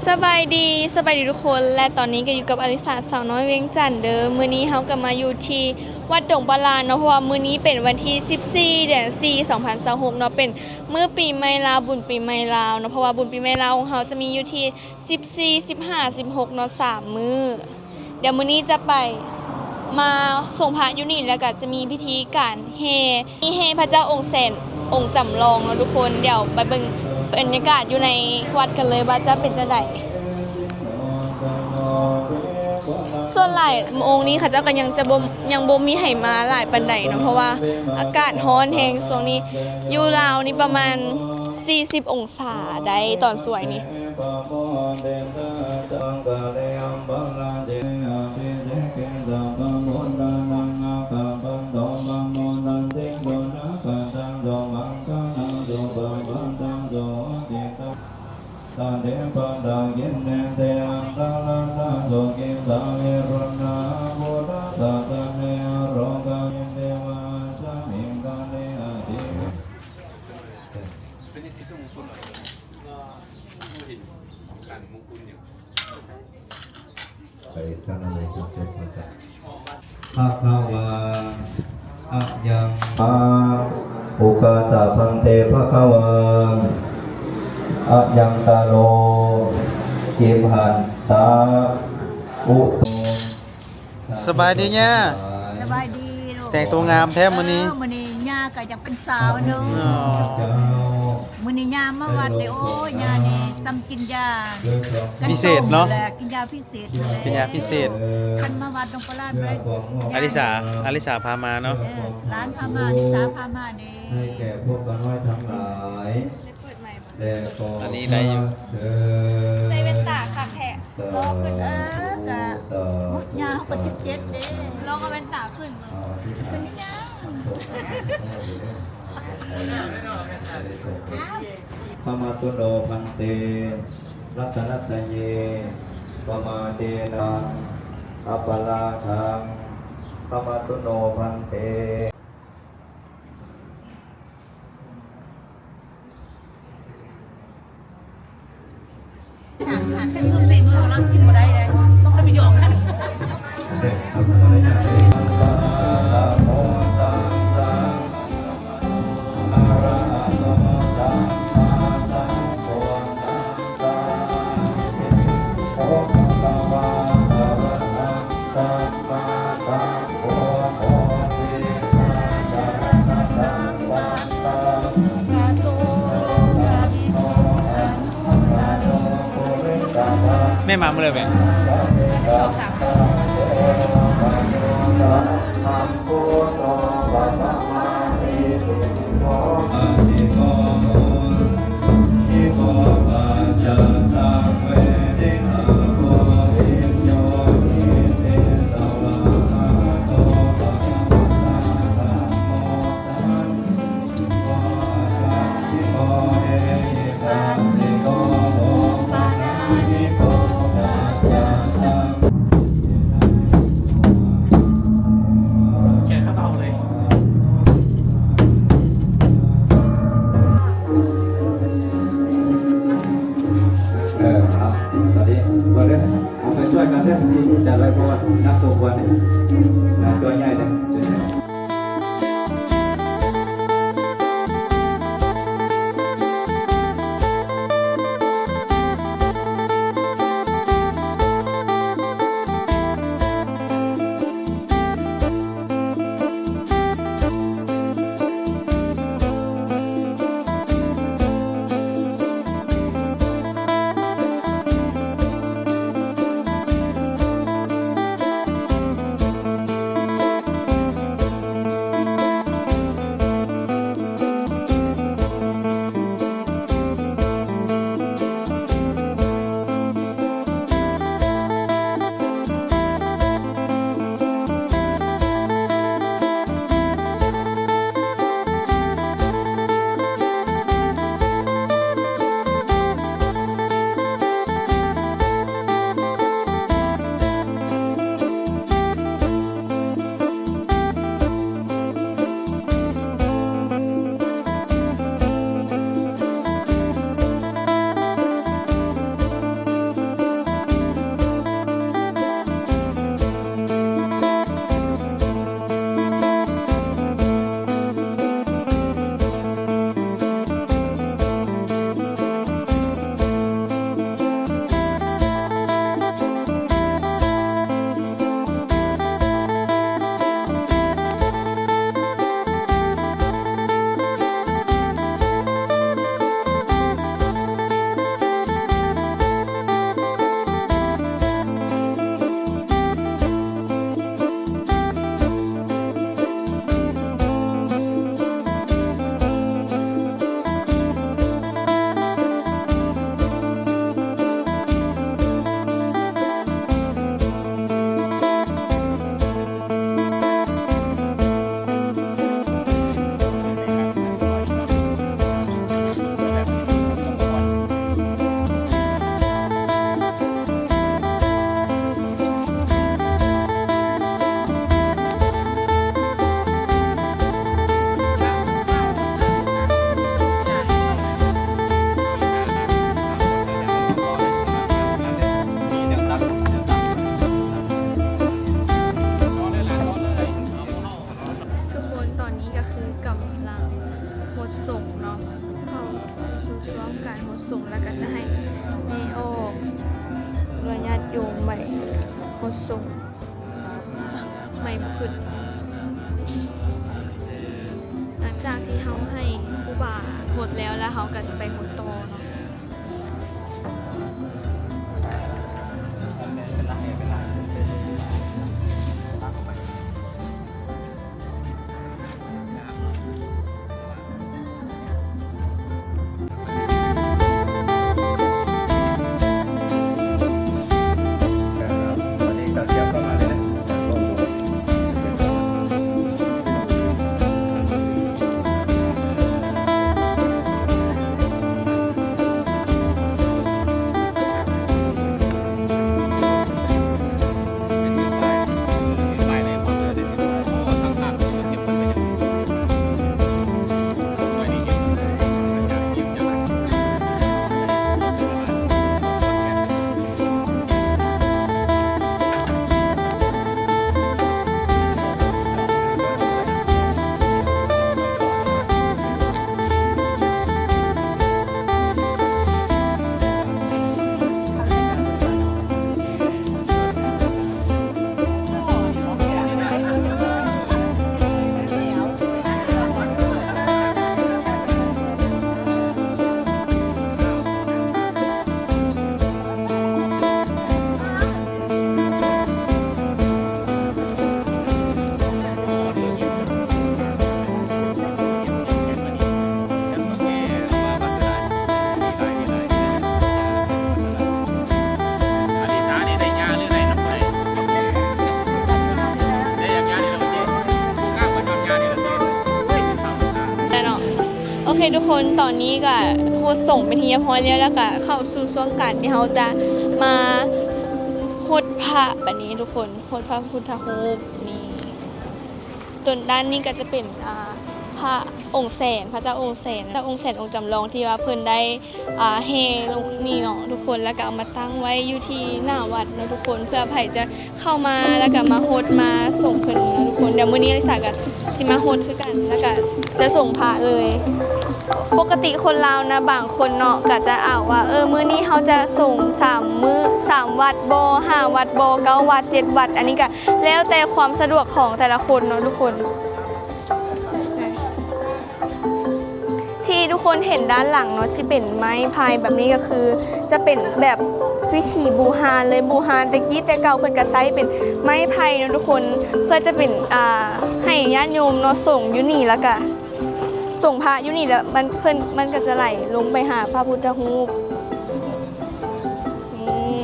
ສະບາຍດີ, ສະບາຍດີທຸກຄົນ ແລະ ຕອນນີ້ກໍຢູ່ກັບອາລິສາ ສາວນ້ອຍວຽງຈັນເດີ. ມື້ນີ້ເຮົາກໍມາຢູ່ທີ່ວັດດົງປາລານເນາະ, ເພາະວ່າມື້ນີ້ເປັນວັນທີສິບສີ່ ເດືອນສີ່ ສອງພັນຊາວຫົກເນາະ, ເປັນມື້ປີໃໝ່ລາວ, ບຸນປີໃໝ່ລາວເນາະ, ເພາະວ່າບຸນປີໃໝ່ລາວຂອງເຮົາຈະມີຢູ່ທີ່ສິບສີ່ ສິບຫ້າ ສິບຫົກເນາະ, ສາມມື້. ດຽວມື້ນີ້ຈະໄປມາສົງພະຢູ່ນີ້ ແລ້ວກໍຈະມີພິທີການແຫ່ ມີແຫ່ພະເຈົ້າອົງແສນ ອົງຈຳລອງເນາະທຸກຄົນ. ດຽວໄປເບິ່ງບັນຍາກາດຢູ່ໃນວັດກັນເລີຍວ່າຈະເປັນຈັ່ງໃດ. ສ່ວນຫຼາຍໂມງນີ້ເຂົາເຈົ້າກໍຍັງຈະບໍ່ ຍັງບໍ່ມີໃຜມາຫຼາຍປານໃດເນາະ ເພາະວ່າອາກາດຮ້ອນແຮງຊ່ວງນີ້. ຢູ່ລາວນີ້ປະມານສີ່ສິບອົງສາໄດ້ຕອນສວຍນີ້. ໄປທາງນັ້ນເລີຍ ສົມເດັດພະເຈົ້າ ພະຄະວາ ອະຍັງ ອາ ອຸກາສະພັນເຕ ພະຄະວາ ອະຍັງຕະໂລ ກິມຫັນຕະ ອຸໂຕ. ສະບາຍດີຍ່າ. ສະບາຍດີລູກ. ແຕ່ງຕົວງາມແທ້ມື້ນີ້. ເອີ ມື້ນີ້ຍ່າກໍຢາກເປັນສາວເນາະ. ອໍ ມື້ນີ້ຍ່າມາວັດເດ້. ໂອ້ຍ ຍ່ານີ້ຊ່ຳກິນຢາພິເສດເນາະ. ກິນຢາພິເສດ. ກິນຢາພິເສດ. ຄັນມາວັດດົງປະລານໄດ້. ອາລິສາ ອາລິສາພາມາເນາະ. ເອີ ຫຼານພາມາ ອາລິສາພາມາເດ້. ໃຫ້ແກ່ພວກຂ້ານ້ອຍທັງຫຼາຍ. ເປີດໃໝ່ບໍ່? ອັນນີ້ໄດ້ຢູ່. ໃສ່ແວ່ນຕາຄັກແທ້. ລໍຂຶ້ນ ເອີ ກະ ຍາວກວ່າສິບເຈັດເດ້. ລອງເອົາແວ່ນຕາຂຶ້ນເບິ່ງ. ຂຶ້ນນີ້ຍາວ. ຂະມາຕຸໂນພັນເຕ ລັດຕະນະຕະເຍ ປະມາເດນະ ອັບປະລາທັງ ຂະມາຕຸໂນພັນເຕ. ແມ່ມາມື້ໃດແມ່? ສອງສາມມື້. ແຂນເຂົ້າເອົາເລີຍ. ເອີ ເອົາ ຕອນນີ້ ເອົາໄປຊ່ວຍກັນເດີ້ ທີ່ຈັດໄວ້ ເພາະວ່ານັກສົມຄວນນີ້ ຕົວໃຫຍ່ເດີ້. ຫົດສົງ ໄໝ້ບໍ່ຂຶ້ນ. ຫຼັງຈາກທີ່ເຮົາໃຫ້ຄູບາຫົດແລ້ວ ແລ້ວເຮົາກໍຈະໄປຫົດຕໍ່ເນາະ. ແລ້ວເນາະ ໂອເຄທຸກຄົນ ຕອນນີ້ກໍຫົດສົງເປັນທີ່ຮຽບຮ້ອຍແລ້ວ ແລ້ວກໍເຂົ້າສູ່ຊ່ວງການທີ່ເຮົາຈະມາຫົດພະ ບັດນີ້ທຸກຄົນ ຫົດພະພຸດທະຮູບນີ້. ໂຕນດ້ານນີ້ກໍຈະເປັນ ອ່າ ພະອົງແສນ ພະເຈົ້າອົງແສນ ເຈົ້າອົງແສນອົງຈຳລອງທີ່ວ່າເພິ່ນໄດ້ ອ່າ ແຫ່ລົງນີ້ເນາະທຸກຄົນ ແລ້ວກໍເອົາມາຕັ້ງໄວ້ຢູ່ທີ່ໜ້າວັດເນາະທຸກຄົນ ເພື່ອໃຜຈະເຂົ້າມາ ແລ້ວກໍມາຫົດມາສົງເພິ່ນເນາະທຸກຄົນ. ດຽວມື້ນີ້ອາລິສາກໍຊິມາຫົດຄືກັນ ແລ້ວກໍຈະສົງພະເລີຍ. ປົກກະຕິຄົນລາວນະ ບາງຄົນເນາະ ກໍຈະເອົາວ່າ ເອີ ມື້ນີ້ເຮົາຈະສົງສາມມື້ ສາມວັດບໍ ຫ້າວັດບໍ ເກົ້າວັດ ເຈັດວັດ ອັນນີ້ກໍ ແລ້ວແຕ່ຄວາມສະດວກຂອງແຕ່ລະຄົນເນາະທຸກຄົນ. ທີ່ທຸກຄົນເຫັນດ້ານຫຼັງເນາະ ທີ່ເປັນໄມ້ໄຜ່ແບບນີ້ ກໍຄືຈະເປັນແບບວິຖີບູຮານເລີຍ ບູຮານແຕ່ກີ້ແຕ່ເກົ່າ ເພິ່ນກໍໃຊ້ເປັນໄມ້ໄຜ່ເນາະທຸກຄົນ ເພື່ອຈະເປັນ ອ່າ ໃຫ້ຍາດໂຍມເນາະ ສົງຢູ່ນີ້ ແລ້ວກໍສົງພະຢູ່ນີ້ ແລ້ວມັນ ເພິ່ນ ມັນກໍຈະໄຫຼລົງໄປຫາພະພຸດທະຮູບ. ນີ້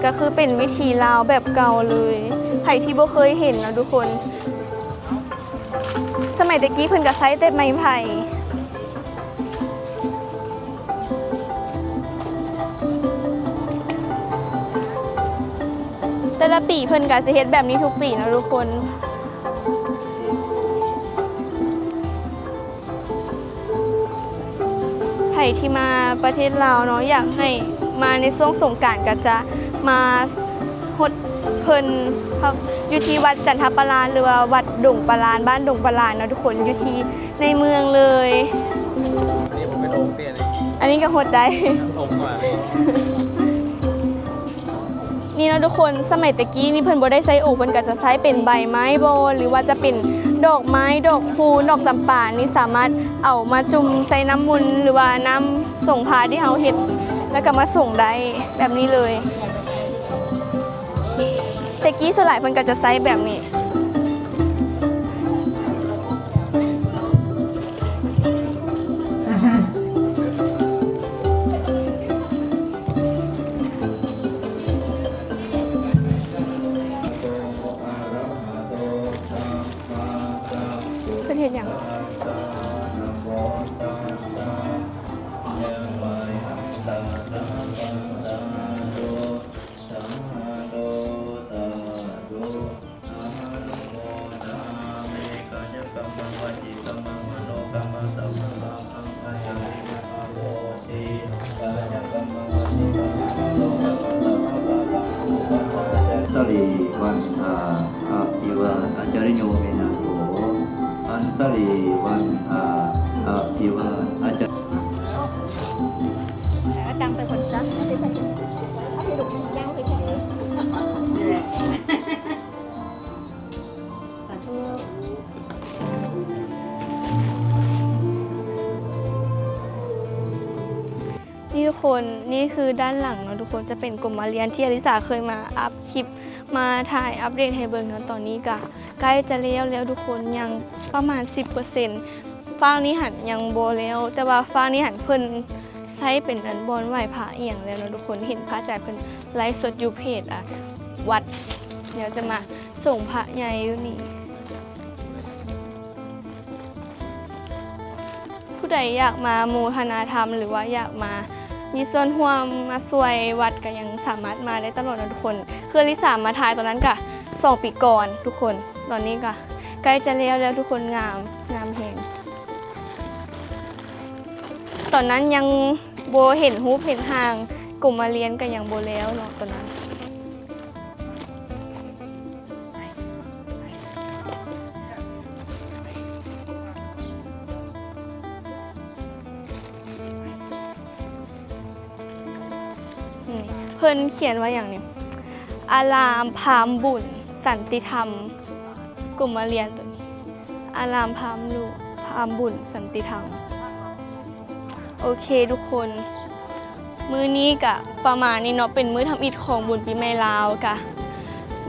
ກໍຄືເປັນວິຖີລາວແບບເກົ່າເລີຍ ໃຜທີ່ບໍ່ເຄີຍເຫັນເນາະທຸກຄົນ ສະໄໝແຕ່ກີ້ເພິ່ນກໍໃຊ້ແຕ່ໄມ້ໄຜ່ ແຕ່ລະປີເພິ່ນກໍຊິເຮັດແບບນີ້ທຸກປີເນາະທຸກຄົນ. ໃຜທີ່ມາປະເທດລາວເນາະ ຢາກໃຫ້ມາໃນຊ່ວງສົງການ ກໍຈະມາຫົດເພິ່ນ ຢູ່ທີ່ວັດຈັນທະປະລານ ຫຼືວ່າວັດດົງປະລານ ບ້ານດົງປະລານເນາະທຸກຄົນ ຢູ່ທີ່ໃນເມືອງເລີຍ. ອັນນີ້ບໍ່ແມ່ນອົງຕິ ອັນນີ້ ອັນນີ້ກໍຫົດໄດ້ ອົງກວ່າ. ນີ້ເນາະທຸກຄົນ ສະໄໝແຕ່ກີ້ນີ້ເພິ່ນບໍ່ໄດ້ໃຊ້ໂອ ເພິ່ນກໍຈະໃຊ້ເປັນໃບໄມ້ບໍ ຫຼືວ່າຈະເປັນດອກໄມ້ ດອກຄູນ ດອກຈຳປາ ນີ້ສາມາດເອົາມາຈຸ່ມໃສ່ນ້ຳມົນ ຫຼືວ່ານ້ຳສົງພະທີ່ເຮົາເຮັດ ແລ້ວກໍມາສົງໄດ້ແບບນີ້ເລີຍ. ແຕ່ກີ້ສ່ວນຫຼາຍເພິ່ນກໍຈະໃຊ້ແບບນີ້. ເພິ່ນເຮັດຫຍັງ? ສະລິວັນທາ ອະພິວາທະ ອາຈາລິໂຍ ເມນາໂກ ອັນສະລິວັນທາ ອະພິວາທະ ອາຈາ ຕັ້ງໄປຄົນຈັກ ເອົາໄປລູກຍັງໄປແທ້. ນີ້ຄືດ້ານຫຼັງເນາະທຸກຄົນ ຈະເປັນກົມມະລຽນທີ່ອາລິສາເຄີຍມາອັບຄລິບ ມາຖ່າຍອັບເດດໃຫ້ເບິ່ງເນາະ. ຕອນນີ້ກະໃກ້ຈະແລ້ວແລ້ວທຸກຄົນ ຍັງປະມານສິບເປີເຊັນ. ຟາກນີ້ຫັ້ນຍັງບໍ່ແລ້ວ ແຕ່ວ່າຟາກນີ້ຫັ້ນເພິ່ນໃຊ້ເປັນອັນບ່ອນໄຫວ້ພະອີ່ຫຍັງແລ້ວເນາະທຸກຄົນ. ເຫັນພະອາຈານເພິ່ນໄລຟ໌ສົດຢູ່ເພຈ ອາ ວັດ ດຽວຈະມາສົ່ງພະໃຫຍ່ຢູ່ນີ້. ຜູ້ໃດຢາກມາໂມທະນາທຳ ຫຼືວ່າຢາກມາມີສ່ວນຮ່ວມມາຊ່ວຍວັດ ກະຍັງສາມາດມາໄດ້ຕະຫຼອດເນາະທຸກຄົນ. ຄືອາລິສາມາຖ່າຍຕອນນັ້ນກະສອງປີກ່ອນທຸກຄົນ. ຕອນນີ້ກະໃກ້ຈະແລ້ວແລ້ວທຸກຄົນ. ງາມ ງາມແຮງ. ຕອນນັ້ນຍັງບໍ່ເຫັນຮູບເຫັນຮ່າງ ກົມມະລຽນກະຍັງບໍ່ແລ້ວເນາະຕອນນັ້ນ. ນີ້ ເພິ່ນຂຽນວ່າຫຍັງນີ້? ອາລາມພາມບຸນສັນຕິທຳ. ກົມມະລຽນໂຕນີ້ ອາລາມພາມລຸ ພາມບຸນສັນຕິທຳ. ໂອເຄທຸກຄົນ ມື້ນີ້ກະປະມານນີ້ເນາະ ເປັນມື້ທຳອິດຂອງບຸນປີໃໝ່ລາວ. ກະ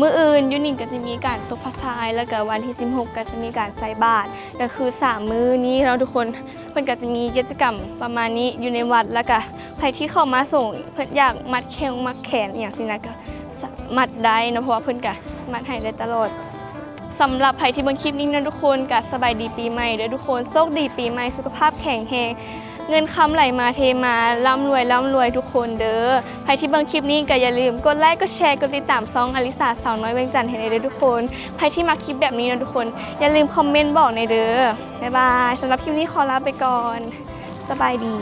ມື້ອື່ນຢູ່ນີ້ກະຈະມີການຕົກພະຊາຍ ແລ້ວກະວັນທີສິບຫົກກະຈະມີການໃສ່ບາດ. ກະຄືສາມມື້ນີ້ເນາະທຸກຄົນ ເພິ່ນກະຈະມີກິດຈະກຳປະມານນີ້ຢູ່ໃນວັດ. ແລ້ວກະໃຜທີ່ເຂົ້າມາສົງ ເພິ່ນຢາກມັດແຂ້ງມັດແຂນອີ່ຫຍັງຊີ້ນະ ກະສາມາດໄດ້ເນາະ ເພາະວ່າເພິ່ນກະມັດໃຫ້ໄດ້ຕະຫຼອດ. ສຳລັບໃຜທີ່ເບິ່ງຄລິບນີ້ເນາະທຸກຄົນ ກະສະບາຍດີປີໃໝ່ເດີທຸກຄົນ. ໂຊກດີປີໃໝ່ ສຸຂະພາບແຂງແຮງ ເງິນຄຳໄຫຼມາເທມາ ລ່ຳລວຍ ລ່ຳລວຍທຸກຄົນເດີ. ໃຜທີ່ເບິ່ງຄລິບນີ້ກະຢ່າລືມກົດໄລ ກົດແຊ ກົດຕິດຕາມຊ່ອງອາລິສາສາວນ້ອຍວຽງຈັນໃຫ້ແດ່ເດີທຸກຄົນ. ໃຜທີ່ມັກຄລິບແບບນີ້ເນາະທຸກຄົນ ຢ່າລືມຄອມເມັນບອກແດ່ເດີ. ບາຍບາຍ. ສຳລັບຄລິບນີ້ຂໍລາໄປກ່ອນ. ສະບາຍດີ.